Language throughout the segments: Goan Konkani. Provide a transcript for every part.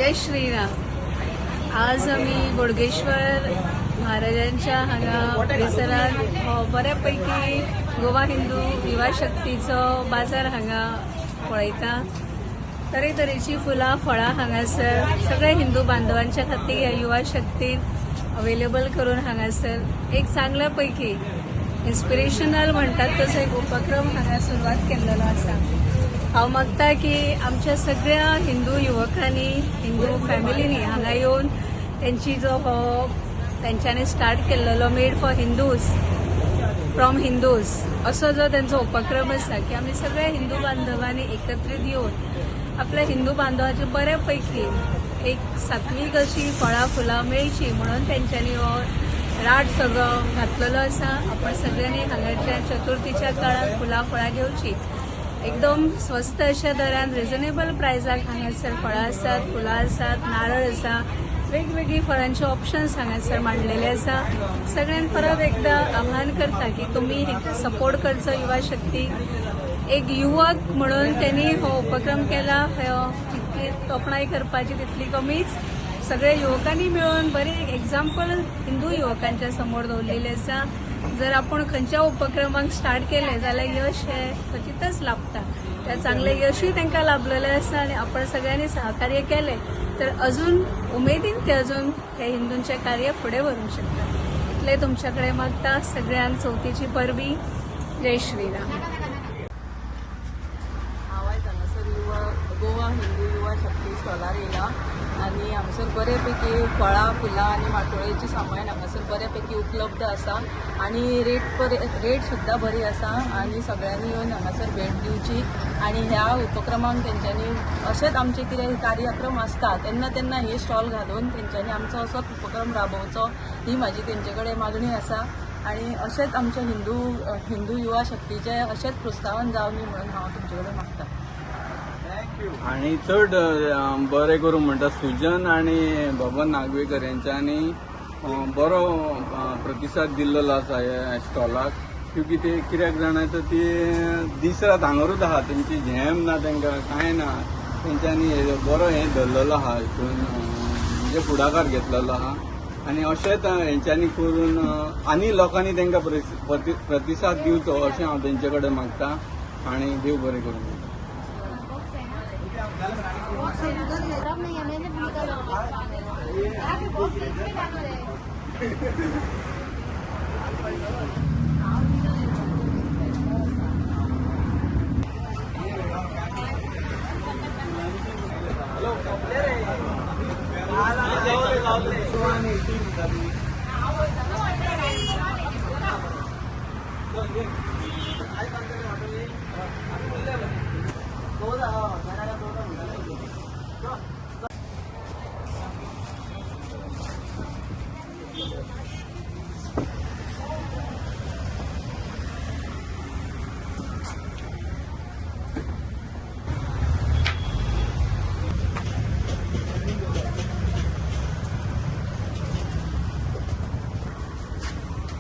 जय श्रीराम. आज आमी बोडगेश्वर महाराजांच्या हांगा परिसरात हो बऱ्या पैकी गोवा हिंदू युवा शक्तीचो बाजार हांगा पळयता. तरेतरेची फुलां फळां हांगासर सगळ्या हिंदू बांधवांच्या खातीर ह्या युवा शक्तीन अवेलेबल करून हांगासर एक चांगल्या पैकी इन्स्पिरेशनल म्हणटात तसो एक उपक्रम हांगा सुरवात केल्लो आसा. हांव मागता की आमच्या सगळ्या हिंदू युवकांनी, हिंदू फॅमिलीनी हांगा येवन तेंची जो हो तेंच्यांनी स्टार्ट केल्लो made for Hindus from Hindus असो जो तेंचो उपक्रम आसा की आमी सगळ्या हिंदू बांधवांनी एकत्रीत येवन आपल्या हिंदू बांधवाचे बऱ्या पैकी एक सात्वीक अशी फळां फुलां मेळची म्हणून तेंच्यांनी हो राट सगळो घातलेलो आसा. आपण सगळ्यांनी हांगाच्या चतुर्थीच्या काळात फुलां फळां घेवची. एकदम स्वस्त अशा दरान रिजनेबल प्रायजाक हांगासर फळां आसात, फुलां आसात, नारळ आसा, वेगवेगळी फळांचे ऑप्शन्स हांगासर मांडलेले आसा. सगळ्यांक परत एकदा आव्हान करता की तुमी हेका सपोर्ट करचो युवा शक्ती. एक युवक म्हणून त्यांनी हो उपक्रम केला, हो जितकी तोखणाय करपाची तितली कमीच. सगळ्या युवकांनी मिळून बरे एक एक्झाम्पल हिंदू युवकांच्या समोर दवरलेले आसा. जर आपण खंयच्या उपक्रमाक स्टार्ट केले जाल्यार यश हे खचितच लाभता. त्या चांगले यशूय तांकां लाभलेले आसा आनी आपण सगळ्यांनी सहकार्य केले तर अजून उमेदीन ते अजून हे हिंदूंचे कार्य फुडें व्हरूंक शकता. इतले तुमच्या कडेन मागता. सगळ्यांक चवथीची परबी. जय श्रीराम. हांव आयज हांगासर युवा गोवा हिंदू युवा शक्ती स्टॉलार येयला आनी हांगासर बरे पैकी फळां फुलां आनी माटोळेचें सामान हांगासर बऱ्या पैकी उपलब्ध आसा आनी रेट सुद्दां बरी आसा आनी सगळ्यांनी येवन हांगासर भेट दिवची आनी ह्या उपक्रमांक तेंच्यांनी अशेंच आमचे कितें कार्यक्रम आसता तेन्ना तेन्ना हे स्टॉल घालून तेंच्यांनी आमचो असोच उपक्रम राबोवचो ही म्हाजी तेंचे कडेन मागणी आसा आनी अशेंच आमचे हिंदू युवा शक्तीचें अशेंच प्रोत्साहन जावनी म्हणून हांव तुमचे कडेन मागता. आणि चड बरें करूं म्हणटा सुजन आनी बबन नागवेकर हेंच्यांनी बरो प्रतिसाद दिल्लो आसा ह्या स्टॉलाक. क्योंकि ते कित्याक जाणा तर ती दीस रात हांगारूच आहा, तेंची झेम ना, तांकां कांय ना, तेंच्यांनी बरो हें धरलेलो आहा, हितून म्हणजे फुडाकार घेतलेलो आहा आनी अशेंच हेंच्यांनी करून आनी लोकांनी तांकां प्रतिसाद दिवचो अशें हांव तेंचे कडेन मागता आनी देव बरें करूं.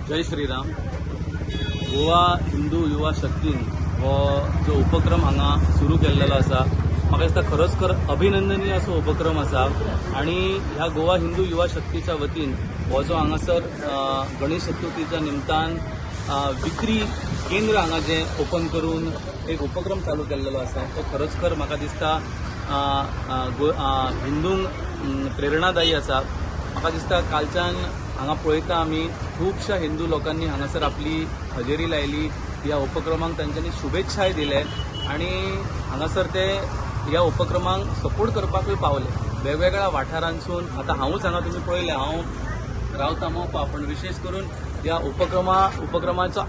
जय श्रीराम. गोवा हिंदू युवा शक्तीन हो जो उपक्रम हांगा सुरू केल्लो आसा म्हाका दिसता खरोच खर अभिनंदनीय असो उपक्रम आसा आनी ह्या गोवा हिंदू युवा शक्तीच्या वतीन हो जो हांगासर गणेश चतुर्थीच्या निमतान विक्री केंद्र हांगा जें ओपन करून एक उपक्रम चालू केल्लो आसा तो खरोच खर म्हाका दिसता हिंदूंक प्रेरणादायी आसा. म्हाका दिसता कालच्यान हांगा पळयता आमी खुबश्या हिंदू लोकांनी हांगासर आपली हजेरी लायली, ह्या उपक्रमांक तांच्यांनी शुभेच्छाय दिले आनी हांगासर ते ह्या उपक्रमांक सपोर्ट करपाकूय पावले वेगवेगळ्या वाठारांसून. आतां हांवूच हांगा तुमी पळयलें, हांव रावता मोपा, पूण विशेष करून ह्या उपक्रमाचो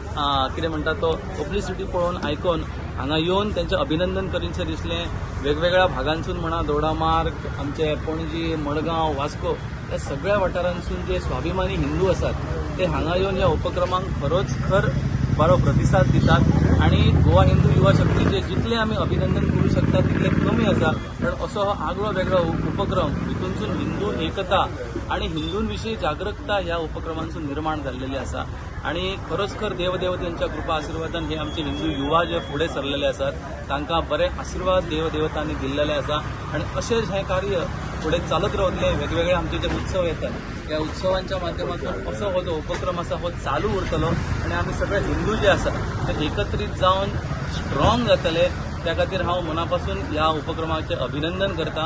कितें म्हणटा तो पब्लिसिटी पळोवन आयकोन हांगा येवन तेंचें अभिनंदन करीनशें दिसलें. वेगवेगळ्या भागांसून म्हणा दोडामार्ग, आमचे पणजी, मडगांव, वास्को ह्या सगळ्या वाठारांसून जे स्वाभिमानी हिंदू आसात ते हांगा येवन ह्या उपक्रमांक खरोच खर बरो प्रतिसाद दितात आनी गोवा हिंदू युवा शक्तीचे जितले आमी अभिनंदन करूं शकता तितले कमी आसा. कारण असो हो आगळो वेगळो उपक्रम हितूनसून हिंदू एकता आनी हिंदूं विशीं जागृतता ह्या उपक्रमांसून निर्माण जाल्लेली आसा आनी खरोच खर देवदेवतेंच्या कृपा आशिर्वादान हे आमचे हिंदू युवा जे फुडें सरलेले आसात तांकां बरे आशिर्वाद देवदेवतांनी दिल्लेले आसा आनी अशेंच हें कार्य फुडें चालत रावतले. वेगवेगळे आमचे जे उत्सव येतात ह्या उत्सवांच्या माध्यमातून असो हो जो उपक्रम आसा हो चालू उरतलो आनी आमी सगळे हिंदू जे आसा ते एकत्रीत जावन स्ट्रॉंग जातले. त्या खातीर हांव मना पासून ह्या उपक्रमाचें अभिनंदन करता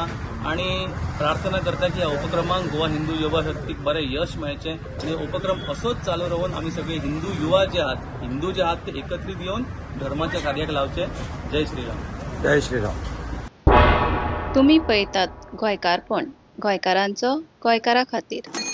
आनी प्रार्थना करता की ह्या उपक्रमाक गोवा हिंदू युवा शक्तीक बरें यश मेळचें आनी उपक्रम असोच चालू रावन आमी सगळे हिंदू युवा जे आहात, हिंदू जे आहात ते एकत्रीत येवन धर्माच्या कार्याक लावचे. जय श्रीराम. जय श्रीराम. तुमी पळयतात गोंयकारपण, गोंयकारांचो गोंयकारा खातीर.